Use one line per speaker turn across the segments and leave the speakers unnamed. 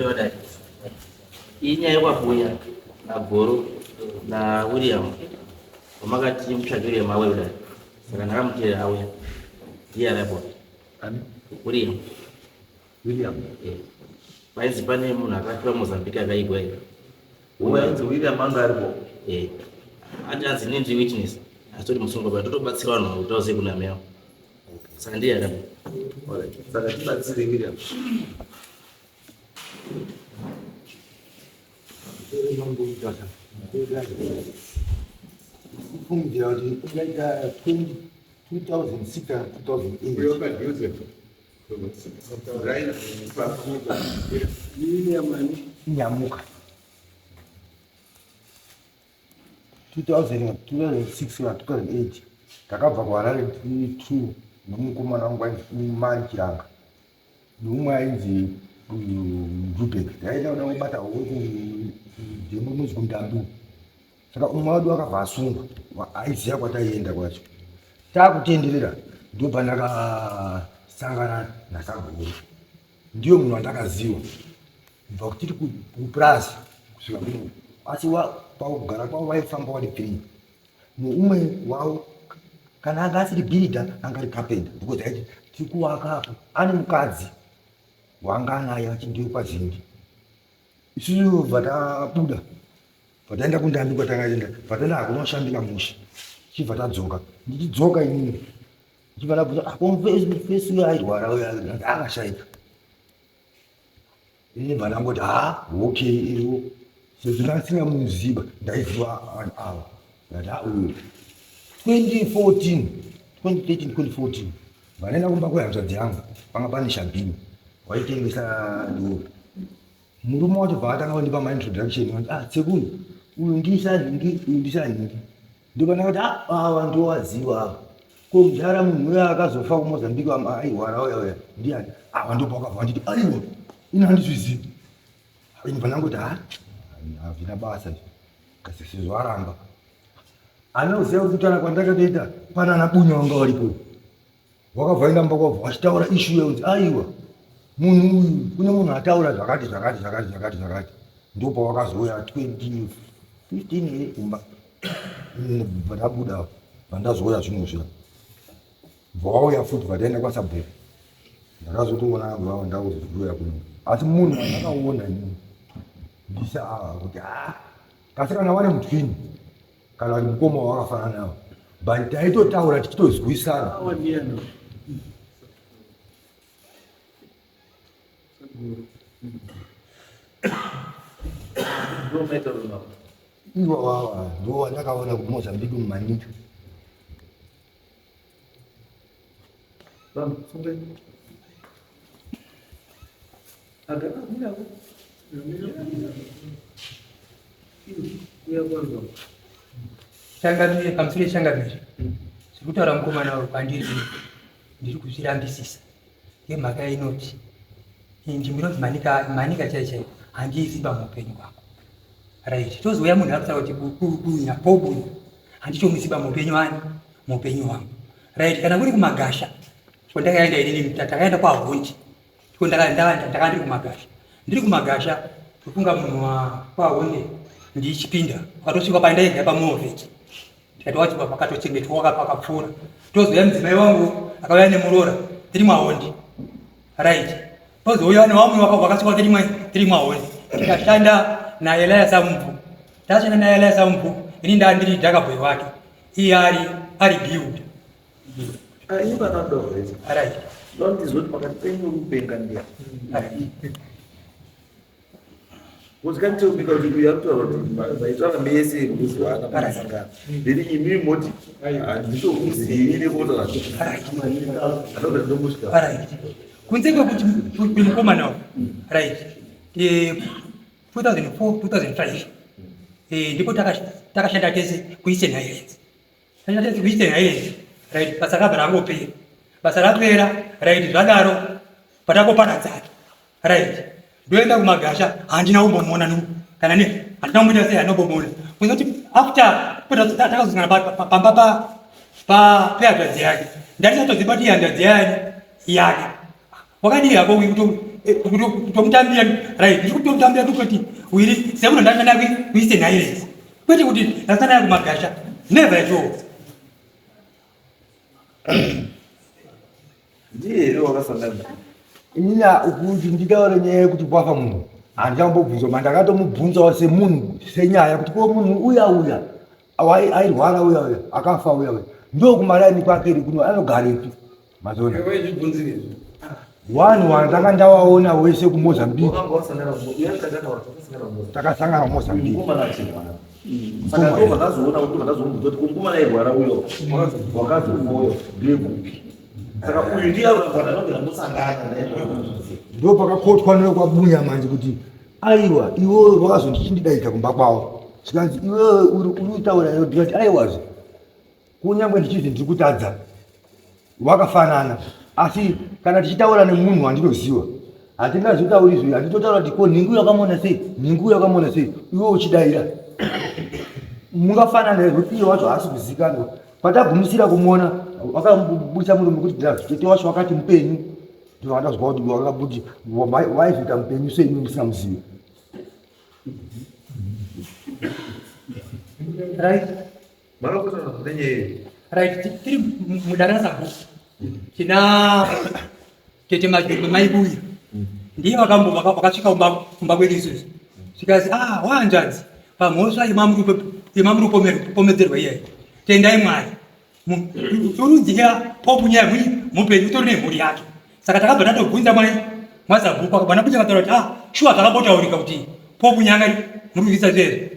Pamusoro yodai. Iyi nyaya yekwabuya naGoro naWilliam wamakati mutsvage William auye kudai. Saka ndakamuteerera auya. Ndiye aripo.
Ani?
William.
William.
Eh. Painzi pane munhu akatora Mozambique akaigwa iyo.
Uyo ainzi William anga aripo.
Eh. Ati anzi inini ndiri witness. Asi tori musungwa but totobatsira vanhu kuti vazive kuna mewa. Saka ndiye aripo.
Alright. Saka tibatsire William.
Kufungidzira kuti ungaita 2006 kana 2008.
Uyo padhuze. Right.
William ani?
Nyamuka. 2000 2006 kana 2008 takabva kuHarare tiri two nomukomana wangu ainzi Mari Chiranga neumwe ainzi Rubek. Taida kuda kubata huku kudhemu rinonzi kuNdambu. Saka umwe wedu akabva asungwa, aiziva kwataienda kwacho. Takutenderera ndopandakasangana naSaguru. Ndiyo munhu wandakaziva kubva tiri kupurazi kusvika kuno. Asi pakugara kwavo vaifamba vari three. Neumwe wavo kana anga asiri bhiridha anga ari kapenda because aiti tiri kuvaka apo ane mukadzi wanga anaye achindiwe kwazhinji. Isusu bva tabuda bva taenda kundambi kwatakaenda bva taenda hakuna kushandika mushe chibva tadzoka ndichidzoka inini ndichibva ndabvunza ah, ko mufesi uyo airwara uyo akashaika ini bva ndangoti ha okay iriwo sezvo ndasingamuziva ndaiziva vanhu ava ndati ha uyu 2014 2013 2014 vanoenda kumba kwehanzvadzi yangu panga pane shabhini waitengesa doro murume wacho bva atanga kundipa maintroduction vanti ah sekuru uyu ndisanhingi uyu ndisanhingi ndopandakati ah ava ndowaziva ava ko mudhara munhu uya akazofa kumozambique airwara uya uya ndiani ava ndopa wakabva vanditi aiwa ini handizvizivi ini bva ndangoti ha hazvina basa izvi kasi sezvo aramba anoziva kutara kwandakatoita pana ana bunya wanga waripo wakabva enda mumba kwabva wachitaura ishu yekunzi aiwa munhu uyu kune munhu ataura zvakati zvakati zvakati zvakati zvakati ndopawakazouya 2015 here kumba bva ndabuda bva ndazouya zvino zviya bva wauya futi bva taenda kwasabhuku ndakazotoona vava ndakuzouya kuno asi munhu wandakaona ini ndisa ava kuti a kasi kana wane mutwini kana kuti mukoma wakafanana nawo but taitotaura tichitozwisana. Ivo wawa ndo wandakaona kuMozambique muManica.
Changamire, pamusoro changamire, zviri kutaura mukomana uyu kwandiri ndiri kuzvirambisisa nemhaka inoti nzvimbo inonzi Manica, Manica chaiyo chaiyo handiiziva muupenyu hwangu. Right, tozouya munhu ari kutaura kuti bunya, pobunya, handitomuziva muupenyu wani, muupenyu hwangu. Right, kana kuri kumagasha kwandakaenda inini, takaenda kwaHonji Ko ndaka ndiri kumagasha. Ndiri kumagasha ndofunga munhu kwaHonde ndichipinda wakatosvika pandaigara pamovheti ndikati wacho pakatochengetwa wakapfura tozouya mudzimai wangu akauya nemuroora tiri mwahondi right pozouya nevamwe vakasvika tiri mwahondi tikashanda naElias Mbu tashanda naElias Mbu ini ndaa ndiri dhakabhoyi wake iye ari ari builder.
Ini panadovhedza.
Right.
Ndondizoti pakati penyu kupenga ndiya. Muzikanitobika kuti uyu arikutaura kuti maitaura mese kuzwana pamasangano. Then imi moti handitokuzivi nekutaura. Anobva ndomusvika.
Right. Kunze kwekuti mukomana uyu. Right. 2004 2005 ndipo takashanda tese kuEastern Highlands. Kuite here right basa rabva rangopera basa rapera right zvadaro patakoparadzana right ndoenda kumagasha handina kumbomuona nu kana ne handina kumboita sei handina kumbomuona kuzoti after takazosangana pamba pa pehanzvadzi yake ndandisatoziva kuti hanzvadzi yani yake wakadii hako Kutomutambira right, ndiri kutomutambira kutoti wiri semuno ndashanda kuEastern Highlands. Kwete kuti ndasangana kumagasha. Never at all.
Ndiye here wakasangana?
Inini kuti nditaure nyaya yekuti kwafa munhu handichambobvunzwa ma ndakatomubvunzawo semunhu senyaya kuti ko munhu uya uya airwara uya uya akafa uya uya ndokumaraini kwake iri kuno anogarepi mazona one wandanga ndawaona wese kumozambique takasangana kumozambique
saka ndobva ndazoona kuti ndobva ndazomubvunza kuti mukomana airwara uyo wakazofa uyo ndekupi saka uyu ndiye arikuti ndobva ndosangana naye.
Ndo pakakotwa nekwabunya manje kuti aiwa iwewe wakazondichindidaidza kumba kwavo zvikanzi iwewe uri kutaura iwe ndikati aiwazve kunyange ndichizi ndiri kutadza wakafanana asi kana tichitaura nemunhu wandinoziva hatingazotauri izvo handitotaura kuti ko nhingi uyo akamuona sei nhingi uyo akamuona sei iwe uchidaira mungafanana here kuti iye wacho haasi kuzikanwa patagumisira kumuona wakabudisa murume kuti tete wacho wakati mupenyu ndovandazwa kuti wakabudi waizoita mupenyu sei imi musina muzivi
Right.
Makakotana nenyaya iyi.
Right, tiri mudarasa tina tete majuru maibuya ndiye vakambo vakasvika kumba kwedu isusu zvikazi ah wahanzvadzi pamhosva yemamuri kupomedzerwa iyayi tendai mwari urunziya popunyaya mupenyu utori nemhuri yake saka takabva tatobvunza mai mwasabhuku akabva nakuti akataura kuti ah shuwa zvakambotaurika kuti popunyanga muri kuziisa zvezvo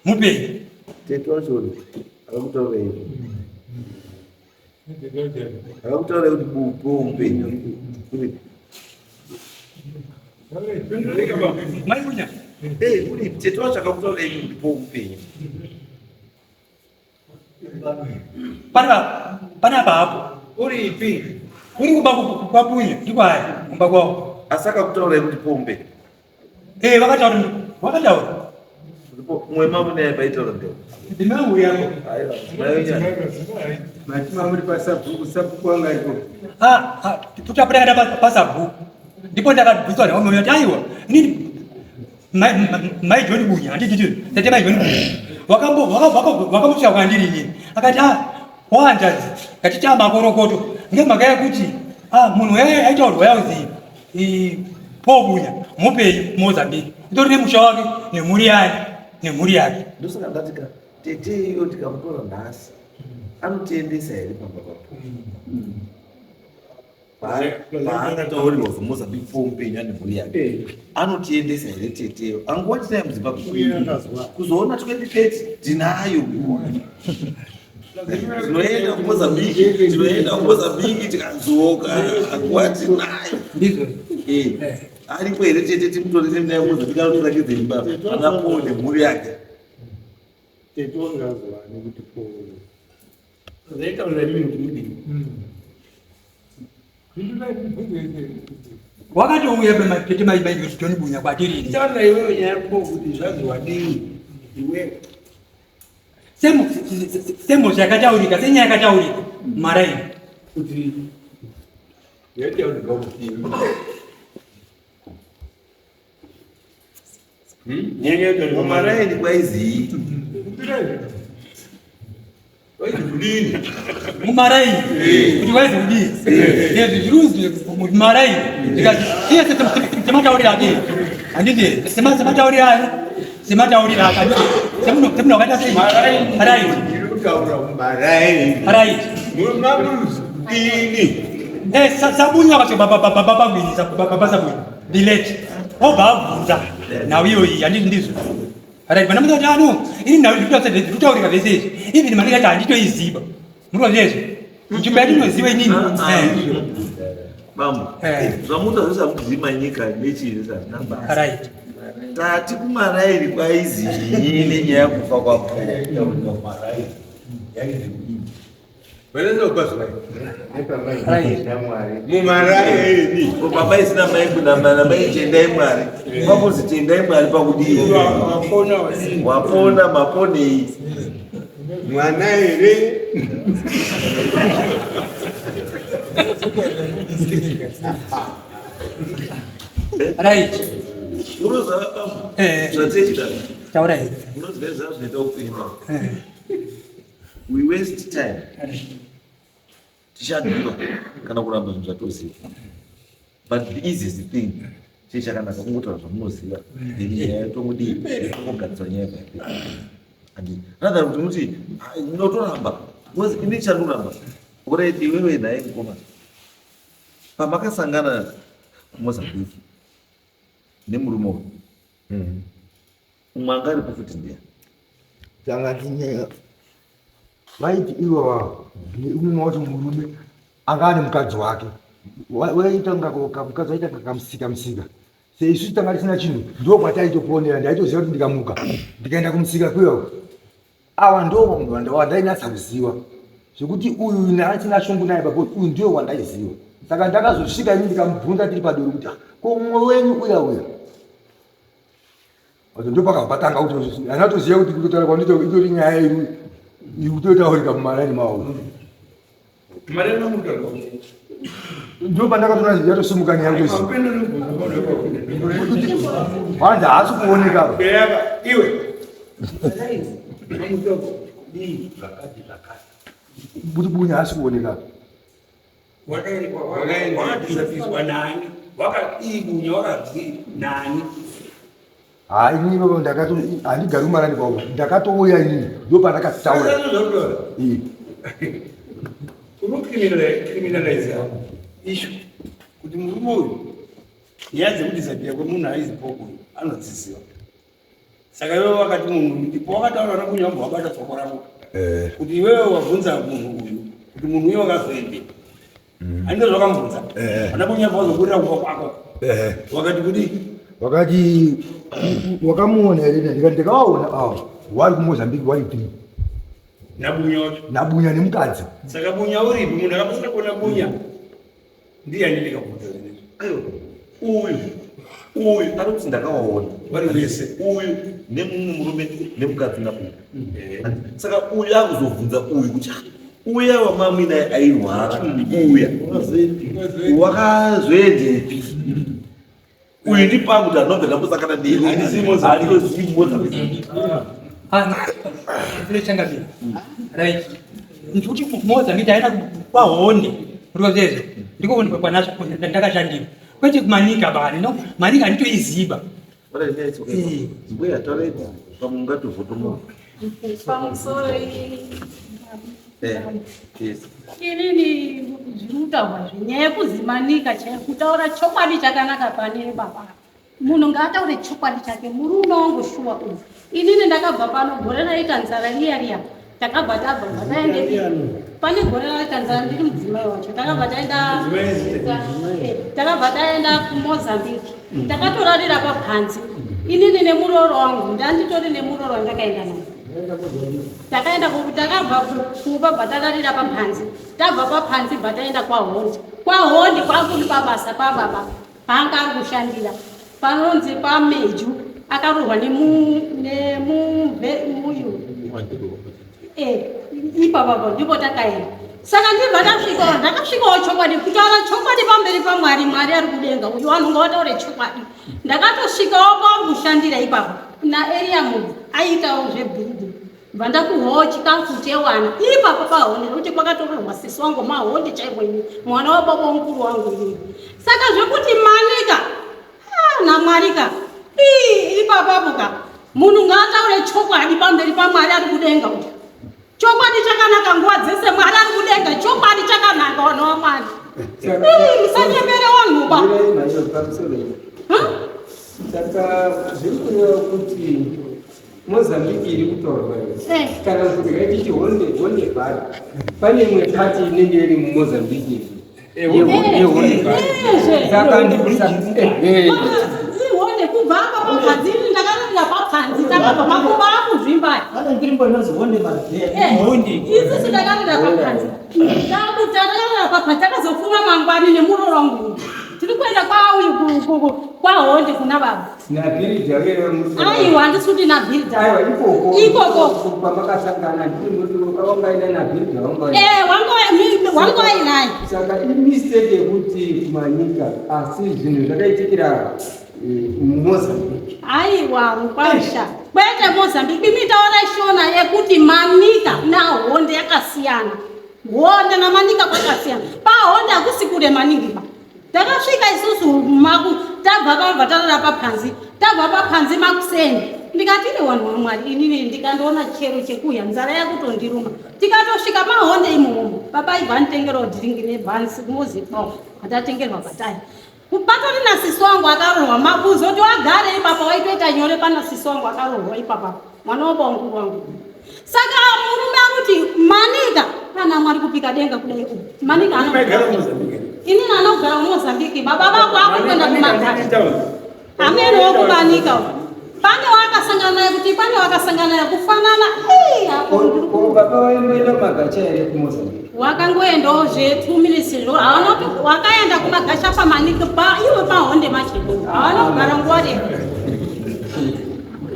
mupenyu
Tete wacho akakutaura izvo. Akakutaura kuti bupo upenyu. Uri.
Mai Munya.
Eh, uri tete wacho akakutaura izvo kuti po upenyu.
Pana pana hapo.
Uri ipi?
Uri kumba kwaPunya ndiko haya kumba kwao.
Asi akakutaura kuti po upenyu.
Eh, vakataura vakataura.
Mumwe mavo naye paitaura ndeo.
Ndinangu yako.
Aiwa, mai Munya.
Mati mamuri pasabhuku, sabhuku wanga ariko.
Ah, ah, tutapura pasabhuku. Ndipo ndakabvunzwa nawo kuti aiwa, inini mai John Bunya, handiti tete, tete mai John Bunya. Wakambo wakamusvika kwandiri inini. Akati ah, wahanzvadzi, ngatiti amakorokoto. Ngemhaka yekuti ah munhu aitaurwa yauzi Paul Bunya mupenyu Mozambique. Utori nemusha wake nemhuri yake nemhuri yake.
Ndosaka ndati ka tete iyo tikamutora nhasi anotiendesa here pamba papo? Paakataurirwa kuMozambique Paul mupenyu ane mhuri yake. Anotiendesa here teteyo? Anguva tinayo muZimbabwe. Kuzoona 2030 tinayo. Tinoenda kuMozambique, tinoenda kuMozambique tikadzoka nguva tinayo.
Ndizvo.
Eh. Aripo here tete timutore tiende naye kuMozambique anotirakidza imba ana Paul nemhuri yake.
Tete wangazwani kuti Paul.
Zvaitaura imimi kuti mudini.
Wakatouya tete mai mai John Bunya kwatiri.
Taura iwewe nyaya yako kuti zvanzi wadini iwewe.
Semhosva yakataurika senyaya yakataurika maraini.
Kuti yataurika kuti
Mumaraini kwaizii?
Mumaraini kuti waizi kudii nezvi zvirunzi mumaraini zvikati iye sematauriro ake handiti sematauriro ayo sematauriro ake handiti semunhu wakaita sei right right eh sabunya kacho baba baba baba baba sabunya ndileti obva abvunza nhau iyoyi handiti ndizvo right vana muti ano ini nhau ndikutaurika zvese izvi even mari yacho handitoiziva muri zvese nzvimbo yatinoziva inini
ah, ah. bambo eh. zvamuta zvese hamuzivi manyika nechii zvese hazvina basa
right
tati kumarairi kwaizii nenyaya yekufa kwapo
Mumaraini.
Baba isina mai kunamana mai tendai Mwari. Pakuzi tendai Mwari pakudii?
Wapona wadii?
Wapona maponei?
Mwana here?
Right.
Unoziva zvatechita.
Taura here.
Unoziva zvazvinoita upenyu. We waste time. Tichadhura kana kuramba zvinhu zvatoziva. But the easiest thing chii chakanaka kungotaura zvamunoziva then nyaya tongodii tongogadzira nyaya yakaipa. Handiti rather kuti muti ndinotoramba because ini chandoramba alright iwewe naye mukoma pamakasangana kuMozambique nemurume uyu umwe anga aripo futi ndiani?
Tanga tinyaya vaiti ivo umwe wacho murume anga ane mukadzi wake waita kunga mukadzi waita kunga kamusika musika seisu tanga tisina chinhu ndo kwataitoponera ndaitoziva kuti ndikamuka ndikaenda kumusika kuya awa ndo wandainatsa kuziva zvekuti uyu ndanga shungu naye baba uyu ndiyo wandaiziva saka ndakazosvika ini ndikamubvunza tiri padoro kuti ah, ko mumwe wenyu uya uya ndopakabva patanga kuti anatoziva kuti kutotaura kwandito itori nyaya iri iri kutotaurika mumaraini mavo. Ndo pandakatoona yatosimuka nyaya kutoziva kuti hanzi haasi kuoneka.
Iwe.
Kuti Bunya haasi kuoneka.
Wakadisapirwa nani? Wakadii Bunya, wakadii nani?
Ha, inini baba ndakato handigari kumarani kwavo, ndakatouya inini ndo pandakataura.
Unocriminalize issue kuti murume uyu nyaya dzekudisappear kwemunhu aizipo uyu anodziziva. Saka iwewe wakati munhu ndipo wakataura naBunya wabva wabata tsoko rako kuti iwewe wabvunza munhu uyu kuti munhu uyu wakazoendepi. Handizvo zvakamubvunza? Ana Bunya bva wazoburira kumba kwako wakati kudii?
Wakati wakamuona here? Ndikati ndakawaona ava wari kuMozambique wari three.
NaBunya wacho?
NaBunya nemukadzi.
Saka Bunya uripi? Munhu akapasira kuona Bunya ndiyani? Ndikabvunza zvinezvi.
Aiwa, uyu uyu ari kuti ndakawaona
vari vese.
Uyu nemumwe murume nemukadzi naUyu. Saka uyu akuzobvunza uyu kuti "Ah, uya wamamuinaye airwara uya wakazoendepi?" Uyu ndipangu kuti anobve ndambosangana.
Handisi
Mozambique.
Changamire, right, ndikuti Mozambique aenda kwaHonde, ndiko zvezvo ndiko ndakashandira, kwete kuManika bani. No, Manika handitoiziva.
Mbuya, tauraiti pamwe ungatovhotomoka.
Pamusoro.
Yes.
Inini zviri kutaurwa zvenyaya yekuziManika chaiyo, kutaura chokwadi chakanaka pane baba, munhu ngaataure chokwadi chake. Murume wangu shuwa uyu, inini ndakabva pano gore raita nzara riya riya, takabva tabva taende pane gore raita nzara, ndiri mudzimai wacho, takabva taenda, takabva taenda kuMozambique, takatorarira papanzi inini nemuroro wangu, ndanditori nemuroro wandakaenda naye. Takaenda takabva kumba, bva tararira papanzi, tabva papanzi bva taenda kwaHondi. KwaHondi kwakuri pabasa pababa paanga ari kushandira, panonzi paMeju, akarohwa nemuyu ipapapo, ndipo takaenda. Saka ndibva tasvikawo, ndakasvikawo, chokwadi, kutaura chokwadi pamberi paMwari, Mwari ari kudenga uyu, vanhu ngavataure chokwadi. Ndakatosvikawo pakushandira ipapo naEria munhu aiitawo zvebuilding, bva ndakuhwawo chikafu chewana ipapo paHonde, nekuti kwakatorerwa sisi wangu maHonde chaiko, ini mwana wababa mukuru wangu ini. Saka zvekuti Manika, ah, naMwarika ipapapo ka, munhu ngaataure chokwadi pamberi paMwari ari kudenga uyu. Chokwadi chakanaka nguva dzese, Mwari ari kudenga, chokwadi chakanaka, vanhu vaMwari, musanyembere vanhu ba.
Saka zviri kureva kuti Mozambique iri kutaurwa kana kuti ngaititi Honde, Honde Valley, pane imwe part inenge iri muMozambique yeHonde Valley. Saka
Honde kubva apa papanzi, ini ndakararira papanzi, takabva makuva akuzvimba isusu, takarira papanzi, takarira papanzi, takazofuma mangwani nemuroro wangu tiri kuenda kwauyu. kwahonde kuna baba.
Nabhiridha uye
Aiwa, handisi kuti nabhiridha.
Aiwa, ikoko.
Ikoko.
Kwamakasangana ndinoti wangaenda nabhiridha wangaenda.
Eh, wanga wainaye.
Saka imistake yekuti kuManika, asi zvinhu zvakaitikira muMozambique.
Aiwa, mukwasha, kwete Mozambique. Imitaura Shona yekuti Manika naHonde yakasiyana. Honde naManika kwakasiyana. PaHonde hakusi kure maningi pa. Takasvika isusu maku tabva pabva tarara papanzi, tabva papanzi makuseni. Ndikati ine wanhu waMwari, inini ndikandoona chero chekuya, nzara yakutondiruma. Tikatosvika paHonde imomo, baba ibva anditengerawo dhiringi nebhansi mozipawo atatengerwa patai. Patori nasisi wangu akarohwa mabuzo kuti wagare ipapa, waitoita nyore pana sisi wangu akarohwa ipapa, mwana wabanguru wangu. Saka murume akuti Manika, kana Mwari kupika denga kudai uku. Manika
Maigara kuMozambique?
Inini anogara kuMozambique, baba vako akutoenda kumagara. Amene wokumanika uku. Pane wakasangana naye kuti pane wakasangana naye kufanana. Eh, apo
Ko baba vaimboenda kumagacha here kuMozambique?
Wakangoendawo zve 2 minutes zvo hawana wakaenda kumagasha paManika pa iwe paHonde machedo hawana kugara nguva refu.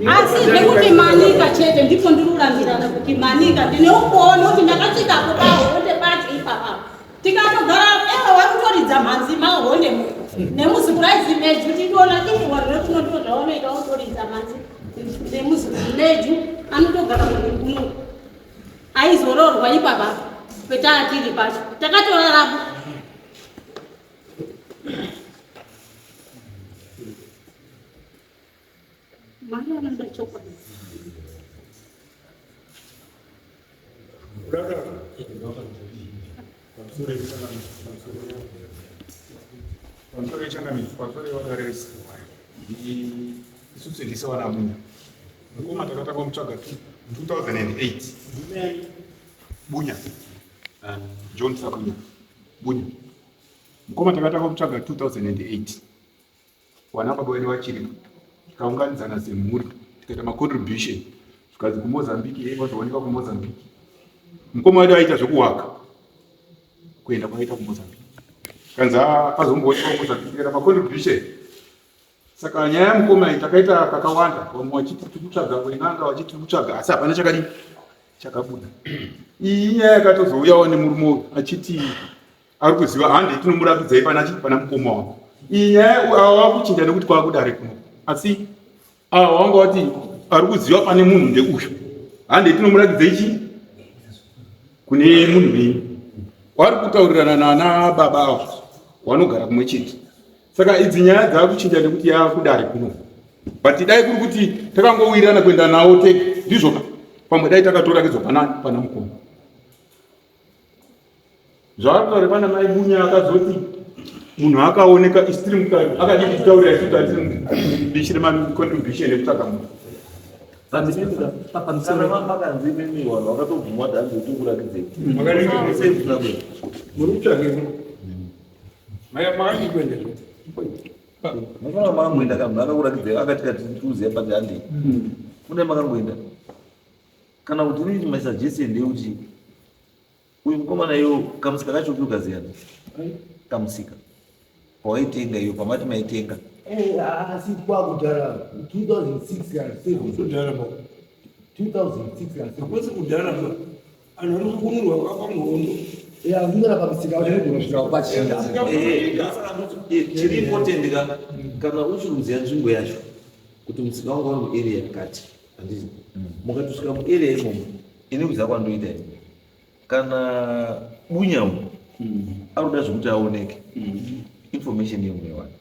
Asi zvekuti Manika chete ndipo ndiri kurambirana kuti Manika ndine ukuona kuti ndakasvikapo paHonde pacho ipapa. Tikatogara ewe wakutoridza mhanzi maHonde mu nemuzukuru aizi Meju, tichiona ii vanhu vekuno ndo zvavanoita, kutoridza mhanzi nemuzukuru Meju anotogara kuno aizororwa ipapa petaa tiri pacho takatorarapo. Mwari anoda chokwadi.
Pamusoro yechangamidzi, pamusoro yevadaresi, isusu ndise wana Bunya. Mukoma takatanga kumutsvaga 2008. Bunya John Sabunya Bunya. Mukoma takatanga kumutsvaga 2008, wana baba wedu vachiripo. Tikaunganidzana semhuri, tikaita macontribution, zvikanzi kuMozambique, vazoonekwa kuMozambique. Mukoma wedu aita zvekuwaka kuenda kwaita kuMozambique, kanzi azomboonekwa kuMozambique, tikaita macontribution. Saka nyaya yamukoma iyi takaita kakawanda, vamwe vachiti tiri kutsvaga wen'anga, vachiti tiri kutsvaga, asi hapana chakadii chakabuda. Iyi inyaya yakatozouyawo nemurume uyu achiti ari kuziva, hande tinomurakidzai pana chi pana mukoma wangu. Iyi nyaya ava kuchinja nekuti kwakudare kuno, asi ava wanga wati ari kuziva pane munhu ndeuyu, hande tinomurakidzai chi kune munhu wenyu wari kutaurirana nana baba ava wanogara kumwe chete. Saka idzi nyaya dzaakuchinja nekuti yaakudare kuno, but dai kuri kuti takangowirirana kuenda nawo tega, ndizvoka pamwe dai takatorakidzwa panani pana mukoma. Zvaari kutaura pana mai Bunya, akazoti munhu akaoneka isitiri mukati, akadii kutaurira isusu atiri bishi remacontribution ekutsvaga munhu?
Kana makanzi mimi vanhu vakatobvuma kuti hanzi tikurakidzei.
Muri kutsvagei? Makadii kuenda?
Mafana makangoenda kamnhu akakurakidzei, akati kati tiuziya pati handei mune makangoenda. Kana kuti inini my suggestion ndeyekuti uyu mukomana iyo kamusika kacho kukaziyana kamusika pawaitenga iyo pamati maitenga.
Asi kwakudhara 2006 kana 7.
Kudhara ba.
2006 kana 7.
Hakusi kudhara ba, anhu ari kukunurwa kwakamuhondo.
Ya, kungana pamusika unogona kusvika pachinda.
Chiri important ka, kana uchiri kuziva nzvimbo yacho kuti musika wanga uri muarea yakati, handiti mukatosvika muarea imomo, ini kuziva kwandoita ini, kana Bunya umu ari kuda zvekuti aoneke, information iyo munoiwana.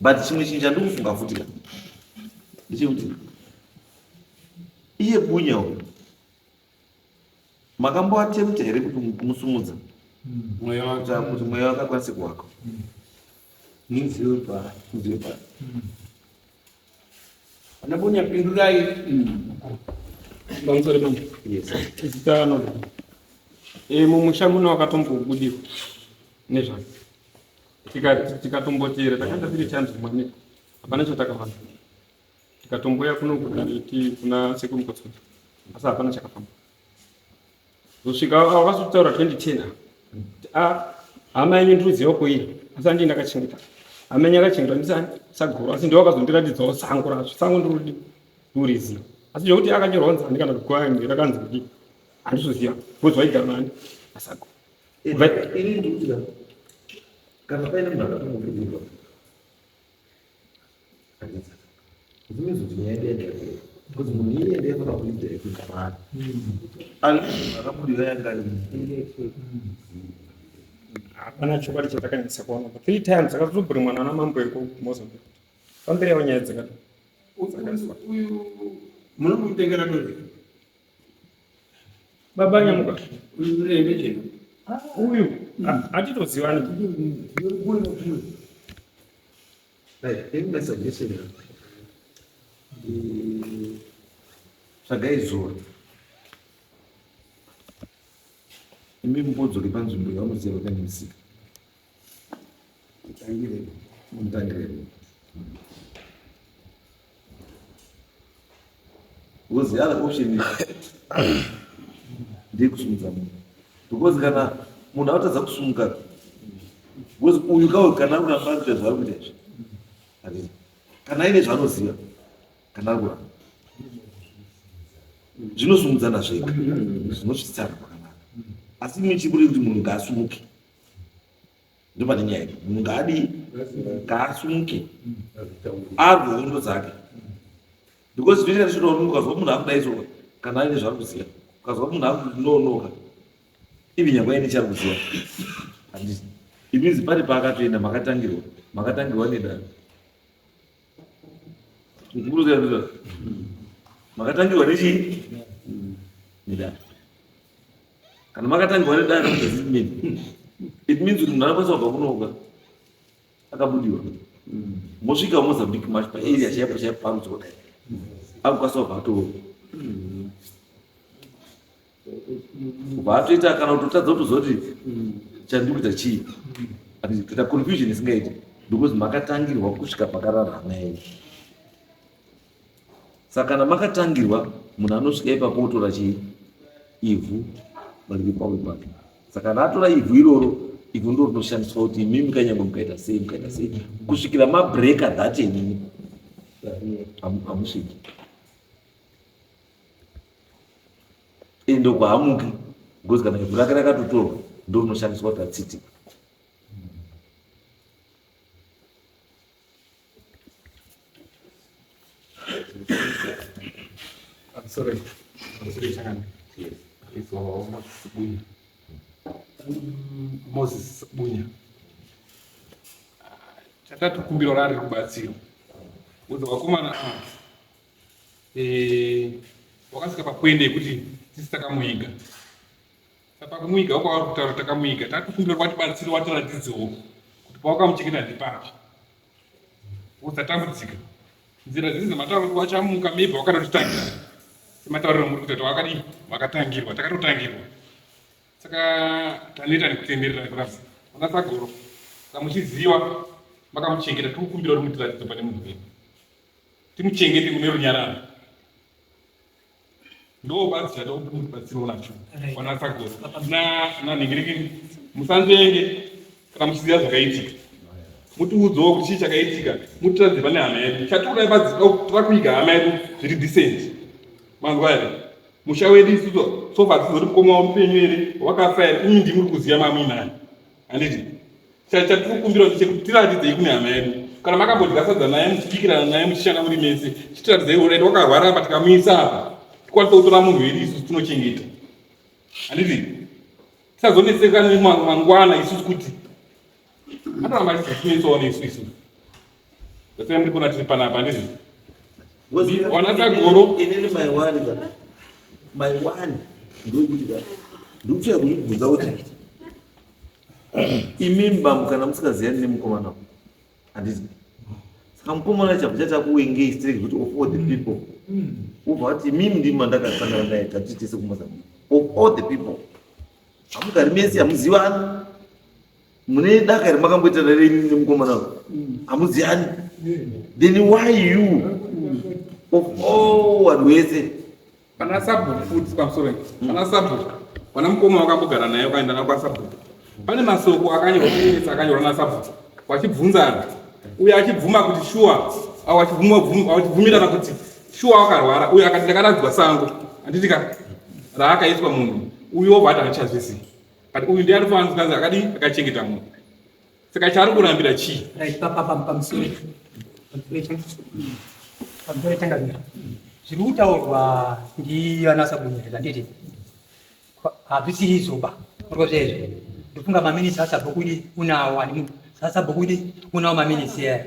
But chimwe chinhu chandikufunga futi ka ndechekuti iye Bunya uyu makamboatempta here kuti kumusumudza
Mweya wake.
kuti mweya wake akwanise kuwaka?
Muzive paari.
Muzive pari.
Ana Bunya, pindurai.
Pamusoro pano.
Yes.
Zita anoda. Mumusha muno wakatombobudirwa nezvake. Tikatombotera takaenda tiri chanzi kuManika. Hapana chatakafamba. Tikatomboya kuno kuti kuna sekuru Mukotsoni. Asi hapana chakafamba. Zosvika wakazotaura 2010 a. Hama yenyu ndinoziva kuiri asi andii ndakachengeta hama yenyu yakachengetwa ndisani saguru asi ndiwo akazondiratidzawo sango racho sango ndirudi ndiriziva asi zvekuti akanyorwa kunzi ani kana kuti guva rakanzi kudii handizoziva because waigara nani asaguru.
Ini ndikuti kana paine munhu akatombobudirwa Zvimwe kuti nyaya yedu yaenda because munhu iye ndiye anofanira kuita ekuti mari. Akabudirira yanga ari
Hapana chokwadi chatakanyatsa kuona. Three times akazobhurimwa nana mambo ekuMozambique. Pamberi yavo nyaya dzakadai.
Uyu munomutengera dori.
Baba Nyamuka.
Uyu hembe chena.
Uyu hatitozivani.
Right, ini my suggestion tsvagai zuva imi mubodzoke panzvimbo yamunoziva pane musika mutangire because the other option ndeyekusimudza munhu because kana munhu atadza kusumuka because uyu kawe kana ari kuramba ari kuita zvaari kuita izvi handiti kana aine zvaanoziva kana ari kuramba zvinosumudzana zvega zvinosvitsana kwakanaka asi imi chikuri kuti munhu ngaasumuke ndopane nyaya iyi munhu ngaadii ngaasumuke arwe hondo dzake because zvinoita ndichitoda kuti ukazwa munhu akudaidzwa kana aine zvaari kuziva ukazwa munhu akunonoka even nyangwe aine chaari kuziva handiti it means pane paakatoenda makatangirwa makatangirwa nedare makatangirwa nechii nedare kana makatangirwa nedare it means kuti munhu anokwanisa kubva kunoka akabudiwa mosvika mozambique macho paarea chaipo chaipo parudzo kudai akukwanisa kubva ato kubva atoita kana kutotadza kutoziva kuti chandiri kuita chii kuita confusion isingaiti because makatangirwa kusvika pakarara hama yenyu saka kana makatangirwa munhu anosvika ipapo otora chii ivhu riri pamwe pake saka kana atora ivhu iroro ivhu ndo rinoshandiswa kuti imimi kanyangwe mukaita sei mukaita sei kusvikira mabreka that imimi hamusviki ende kwahamuki because kana ivhu rake rakatotorwa ndo rinoshandiswa kuti atsitika
I'm sorry. I'm sorry, Changana. Yes. It's Moses Bunya. Moses Bunya. Chatatokumbira rari rubatsiro. Udza vakomana ava. Eh, wakasvika papoende yekuti tisi takamuiga. Saka kumuiga uko kwavari kutaura takamuiga tatokumbira kuti watibatsire watiratidzewo kuti pawakamuchengeta ndepapi. Usatambudzika. Nzira dzese dzamataura kuti wachamuka maybe wakatotitangira. Sematauriro muri kuita kuti wakadii wakatangirwa takatotangirwa. Saka taneta nekutenderera kurasa. Vana Sagoro saka muchiziva makamuchengeta tikukumbira kuti mutiratidze pane munhu wenyu. Timuchengete mune runyararo. Ndo badzi chatokumubatsirawo nacho vana Sagoro nanhingirekeni musanzvenge kana muchiziva zvakaitika mutiudzewo kuti chii chakaitika mutiratidze pane hama yedu chatikurai badzi toda kuiga hama yedu zviri decent manzwa here musha wedu isusu sofa tizoti mukoma wamupenyu here wakafa here imi ndimuri kuziva mamuinayo handiti Chatiri kukumbira kuti chekuti tiratidzei kune hama yedu. Kana makambodya sadza naye muchibikirana naye muchishanda muri mese, chitiratidzei alright wakarwara apa tikamuisa apa. Tikwanise kutora munhu wedu isusu tinochengeta. Handiti? Tisazonetseka mangwana isusu kuti anoramba achizotinetsawo nesu isusu. That's muri kuona tiri panapa handiti? Wana Tagoro.
Inini my one ka. My one ndokuti ka. Ndikutsvaya kuzvibvunza kuti Imimi bambo kana musingaziyani nemukomana handiti saka mukomana chabva chati akuwengei straight kuti of all the people wobva wati imimi ndimi mandakasangana naye tati tese kumozambique of all the people hamugari mese hamuzivani mune daka remakamboita rere nemukomana hamuziyani then why you of all vanhu vese
Pana sabhuku futi pamusoro pana sabhuku pana mukoma wakambogara naye wakaenda naye kwasabhuku. Pane masoko akanyorwa maminitsi akanyorwa nasabhuku vachibvunzana uyo achibvuma kuti shuwa au achibvumirana kuti shuwa wakarwara uyo akati ndakaradzwa sango handiti ka raakaiswa munhu uyo wobva ati handichazvizivi but uyu ndiye anofanira kunzi akadii akachengeta munhu saka chaari kurambira chii
pamusoro changamira zviri kutaurwa ndivana sabunyereza handiti hazvisiri izvoba uriko zvezvo ndofunga maminitsi asabhokudi unawo asabhokudi unawo maminitsi aya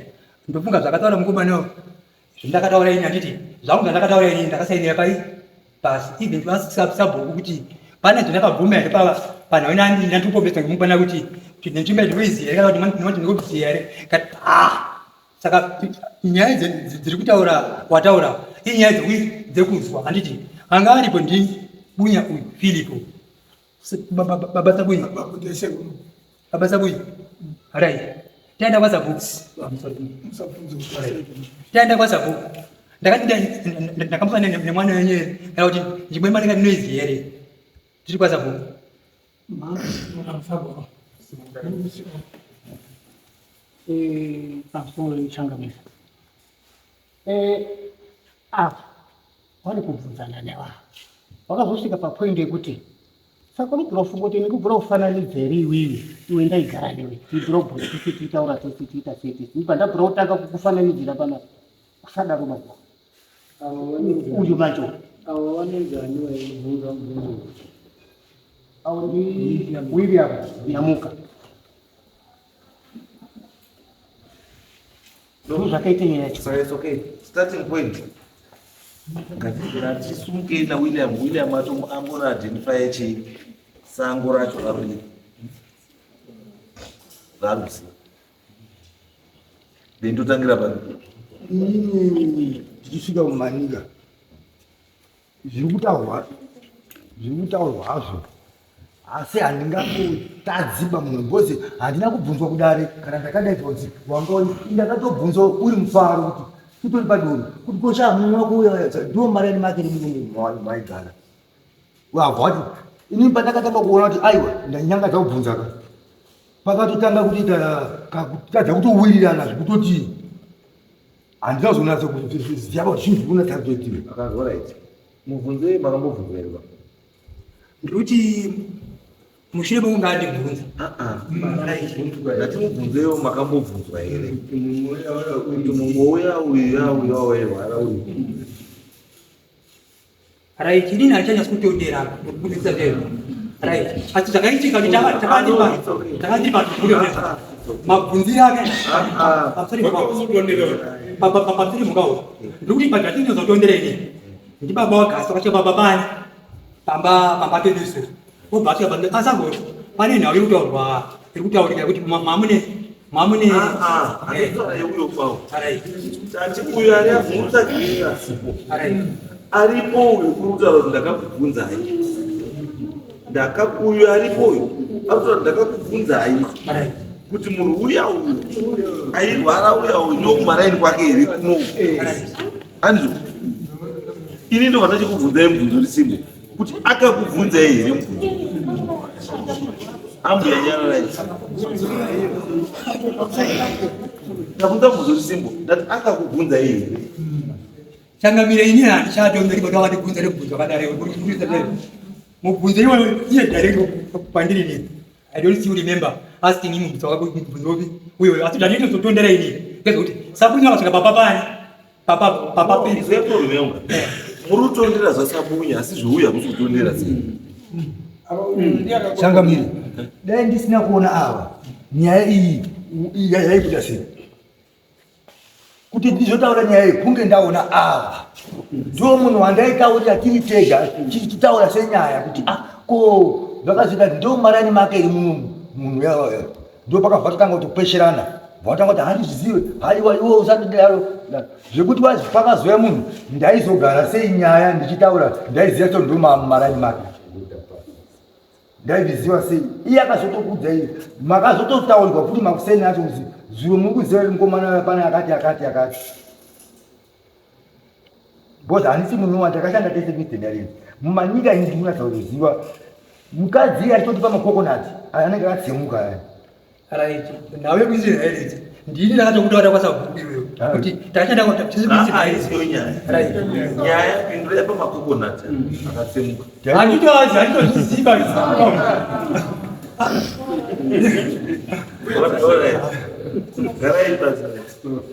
ndofunga zvakataura mukomana zvandakataura ini handiti zvangu zvandakataura ini ndakasainira pai pasi even sabhuku kuti pane zvandakabvuma here panhau nandikupombesa ngemukwana kuti kuti nenzvimbo ndinoiziva here kana kuti ndinokuziva here kati ah saka nyaya dziri kutaura wataura inyaya dzekunzwa handiti anga aripo ndi bunya uyu filipo baba sabunya baba sabunya right taenda kwasabhuku taenda kwasabhuku ndakati ndakamuka nemwana wenyu here kana kuti nzvimbo yemaneka ndinoizi here tiri kwasabhuku
Pamusoro changamisa. Apa wani kubvunzana nevanhu wakazosvika papoindi yekuti saka unobvira kufunga kuti ndikubvira kufananidza here iwiwi iwe ndaigara newe tibvira kubvunza tese tiitaura tese tiita sei tese ibva ndabvira kutanga kukufananidzira panapa usadaro baba uyu manje
avo vanonzi ani vaibvunza mubvunzo
avo ndi William Nyamuka Ndozvakaita nyaya yacho.
Saka it's okay. Starting point. Ngatisumukei na William. William ato angona identify chi sango racho rari. Rarusi. Then totangira pano.
Inini ndichisvika mumanika zviri kutaurwa zviri kutaurwa hazvo asi handingangotadziba munhu because handina kubvunzwa kudare kana ndakadaidzwa kunzi wanga ndakatobvunzwa uri mufaro kuti utori padoro kuti kosha mumwe wako uya ndiwo mari yani make nemurume maigara wabva wati ini pandakatanga kuona kuti aiwa ndanyanga dzakubvunza ka pakatotanga kutoita kakutadza kutowirirana zvekutoti handina kuzonatsa kuziva kuti chinhu kunatsa kutoitika
akanzwa right mubvunzei makambobvunzwa here ba
ndikuti mushure mekunge andibvunza
ndati mubvunzeiwo makambobvunzwa here kuti mumwe uya uyu ya uyu wawairwara uyu
Right, inini handichanyatsi kutondera kubudisa zvezvo. Right. Asi zvakaitika kuti takati pa mabvunziro ake pamusoro mukawo ndikuti patatinozotondereni ndibaba wagasa kwacho baba pani pamba pamba pedu isusu wobva asvika pamba asagoti pane nhau iri kutaurwa iri kutaurika yekuti mamune mamune
uyo ari abvunza aripo uyu kuri kutaura kuti ndakakubvunzai uyu aripo uyu ari kutaura kuti ndakakubvunzai kuti munhu uya uyu airwara uya uyu ndokumaraini kwake here kuno andizvo ini ndobva ndachikubvunzai mubvunzo risimbo kuti akakubvunzai here mubvunzo ambuya nyararai ndabvunza mubvunzo risimbo ndati akakubvunzai here
Changamire ini handichatonzeri baba vakandibvunza nekubvunza vakadare mubvunzo iwoyo iye direct kwandiri ini I don't still remember asking him mubvunzo wako mubvunzo upi uyoyo asi zvandinototondera ini ndezvekuti sabunya akasvika papa pani papa papa
peni muri kutondera zvasabunya asi zveuya hamusi kutondera sei
Changamire dai ndisina kuona ava nyaya iyi yaibuda sei kuti ndizotaura nyaya iyi kunge ndaona ava ndiwo munhu wandaitaurira tiri tega tichitaura senyaya kuti ah ko zvakazoita ndo marani make iri muno munhu ndo pakabva totanga kutopesherana vatanga kuti handizvizive haiwa iwe usandidaro zvekuti wazi pakazouya munhu ndaizogara sei nyaya ndichitaura ndaiziva to ndo marani make Ndaizviziva sei? Iye akazotokuudza iye. Makazototaurirwa futi makuseni acho kuti zuro muri kuziva kuti mukomana pane akati akati akati. Because handisi munhu wandakashanda tese kuitendarenzi. Mumanyika ini ndinonatsa kuziva. Mukadzi iye achitotipa macoconut anenge akatsemuka aya.
Right. Nhau yekuIsraeri idzi ndini ndakatokutaura kwasabhuku iwewe kuti takashanda kwa tisi kuIsraeri.
Haisiyo nyaya.
Right.
Nyaya pindura pamacoconut akatsemuka.
Handitoazi handitozviziva.
Alright. Garai pasi.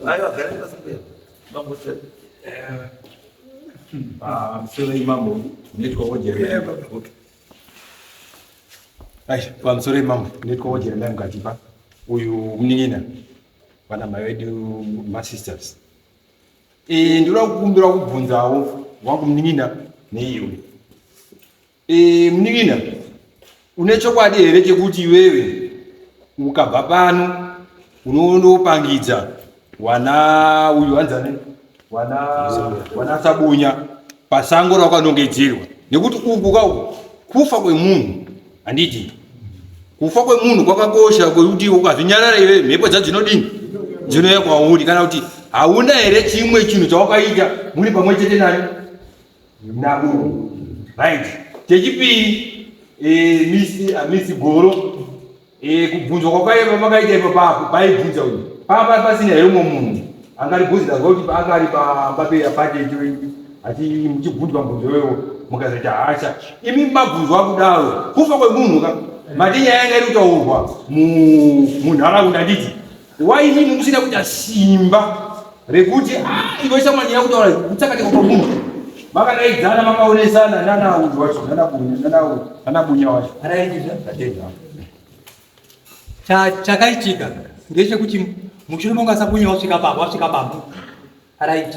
Aiwa garai pasi mbuya. Mambo sir.
Pamusoro imambo ndinoitwawo Jeremiah. Okay. Ai, pamusoro imambo ndinoitwawo Jeremiah Mukatipa. Uyu munin'ina vana mai vedu masisters. Eh, ndinoda kukumbira kubvunzawo wangu munin'ina neiwe. Eh, munin'ina une chokwadi here chekuti iwewe ukabva pano unondopangidza wana uyu anzani wana wana sabunya pasango rawakanongedzerwa nekuti uku kauku kufa kwemunhu handiti kufa kwemunhu kwakakosha kwekuti ukazvinyarara iwe mhepo dzadzinodini dzinouya kwauri kana kuti hauna here chimwe chinhu chawakaita muri pamwe chete nani nabo right chechipiri eh, misi ah, misi goro eh, kubvunzwa kwakaiva makaita ipo papo paibvunza uyu papa pasina here umwe munhu angari bvunzi ndazwa kuti anga ari pamba pepate ati muchibvunzwa mubvunzo iwewo mukazoita hasha imi mabvunzwa kudaro kufa kwemunhu ka mati nyaya yanga iri kutaurwa munharaunda nditi Why imimi musina kuita simba rekuti ah, iwe shamwani yakutaura kutsakatika kwemunhu makadaidzana makaonesana nana uyu wacho nana bunya nana uyu nana bunya wacho
Tatenda. Chakaitika ndechekuti mushure monga sabunya wasvika pamba wasvika pamba right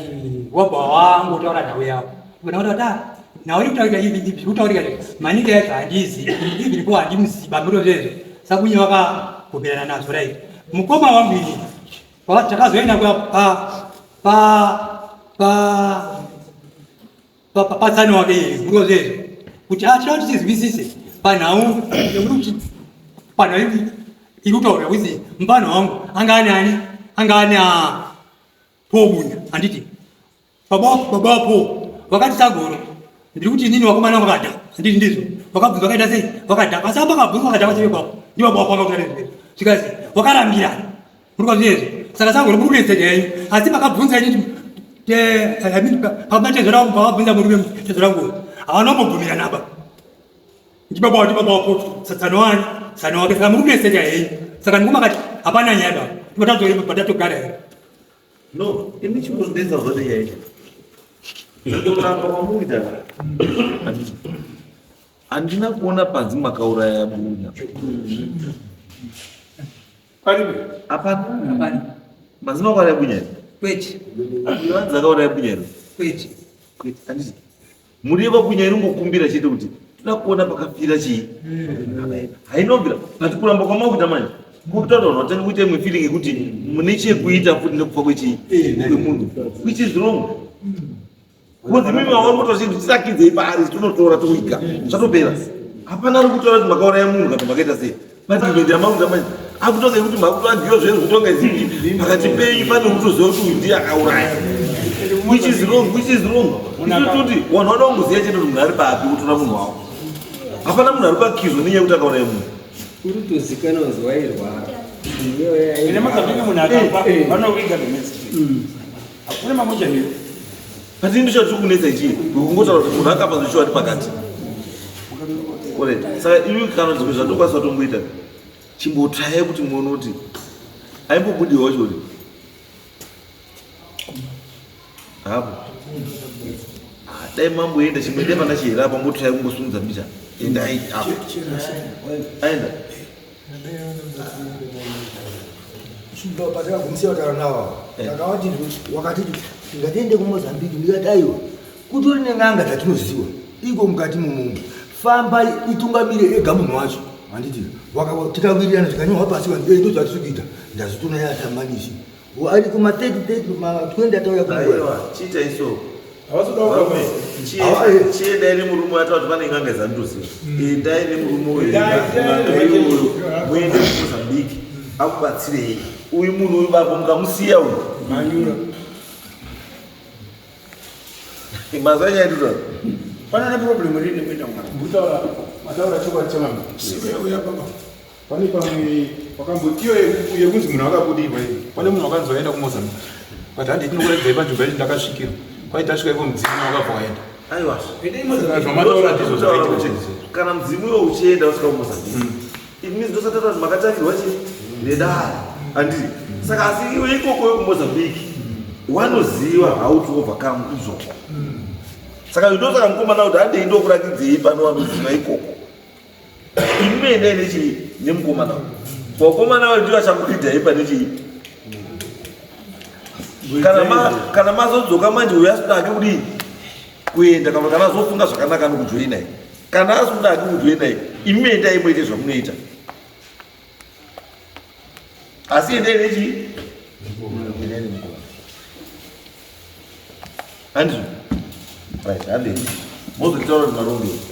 wabva wangotaura nhau yavo vona kuti ah nhau iri kutaurika ivi ivi kutaurika maningi yacho handizi ivi ndipo handimuziba miro zvezvo sabunya wakagomerana nazvo right mukoma wangu ini takazoenda pa pa pa patsani wake iye miro zvezvo kuti ah tinoda kuti tizwisise panhau yekuti panhau iri kutaurika kuti mupano wangu anga ane ani anga ane Pobunya handiti baba baba po vakati sagoro ndiri kuti inini vakomana vakada handiti ndizvo vakabvunza vakaita sei vakada asi apa vakabvunza vakada vachiri ipapo ndi baba wako vakakuta nezvizvo zvikazi vakarambirana muri kwazviyezvo saka sagoro muri kunetseka henyu asi makabvunza inini te I mean pamatezvera wangu pavabvunza murume tezvera wangu havana kumbobvumirana apa ndibaba wati baba wako satsano wani tsano wake saka muri kunetseka henyu saka ndikumakati hapana nyaya baba tibatazorema patatogara here
No, ini chikundetsa zvose nyaya. Kuramba kwamuita. Handina kuona panzi makauraya bunya.
Paribe.
Hapana. Hapana. Manzi makauraya bunya here?
Kwete.
Vanzi akauraya bunya here?
Kwete.
Kwete. Handiti. Mhuri yekwabunya inongokumbira chete kuti toda kuona pakafira chii. Hainobvira but kuramba kwamakuita manje kutaura vanhu vatanga kuita imwe feeling yekuti mune chekuita futi nekufa kwechii kwemunhu which is wrong. Because imimi mavari kutora chinhu tisakidzei paari tinotora toiga zvatopera. Hapana ari kutora kuti makauraya munhu kana makaita sei. But kuenda makuita manje akutonga yekuti makutoagiwa zvenyu kutonga izipi pakati penyu pane kutoziva kuti uyu ndiye akauraya which is wrong which is wrong itototi vanhu vanoda kungoziva chete kuti munhu ari papi kutora munhu wavo hapana munhu ari kuakizwa nenyaya yekuti akauraya munhu
uri kutozikanwa kunzi wairwara
ine mazambiki munhu akafa vanoviga the next day hakuna mamochari
But ini ndicho chiri kunetsa ichi kungotaura kuti munhu akafa zvechokwadi pakati. Alright. Saka imi kana zvimwe zvatokwanisa kutomboita chimbotsvaya kuti muone kuti aimbobudiwa wacho kuti hapo. Ah, dai mamboenda chimboenda pana chihera apa mbotsvaya kungosumudza mbicha. Endai apo. Aenda.
Patakagumisira kutaura navo takawati wakati ngatiende kuMozambique ndikati aiwa kutori nen'anga dzatinoziwa iko mukati mumungu famba itungamire ega munhu wacho handiti tikawirirana tikanyorwa pasi ndo zvatiri kuita ndazotona yatambanisi ari kuma 30 30 ma 20 atauya
Aiwa, chiita iso. Chiendai nemurume ataura kuti pane n'anga dzandoziva. Endai nemurume uyu n'anga iyoyo muende kuMozambique akubatsirei. Uyu munhu uyu baba mukamusiya uyu.
Manyura.
Mazwa nyaya ndinotaura.
Panana problem rini kuenda mwana. Kutaura
Mataura chokwadi chamambo. Pane pamwe wakamboti iyo yekunzi munhu akabudirwa iyi. Pane munhu wakanzi waenda kuMozambique. But handi tinokuredzai panzvimbo yacho ndakasvikira. Kwai tasvika iko mudzimu wakabva waenda.
Aiwa.
Zvamataura ndizvo zvakaitika chaizvo.
Kana mudzimu iwo uchienda usvika kuMozambique. It means ndosataura kuti makatangirwa chii nedare. Handiti? Saka asi iwe ikoko yekuMozambique wanoziva how to overcome izvozvo. Saka ndosaka mukomana kuti handei ndokurakidzei pano wanoziva ikoko. Imi endai nechii nemukomana uyu. Vakomana vayo ndivo vachakuridhai pane chii. Kana ma kana mazodzoka manje uyu asikuda hake kudii kuenda kana kana azofunga zvakanaka anokujoinai. Kana asikuda hake kujoinai imi endai moite zvamunoita. Asi endai nechii? Endai nemukomana. Handizvo? Right, handei. Mozotaura kuti marongero.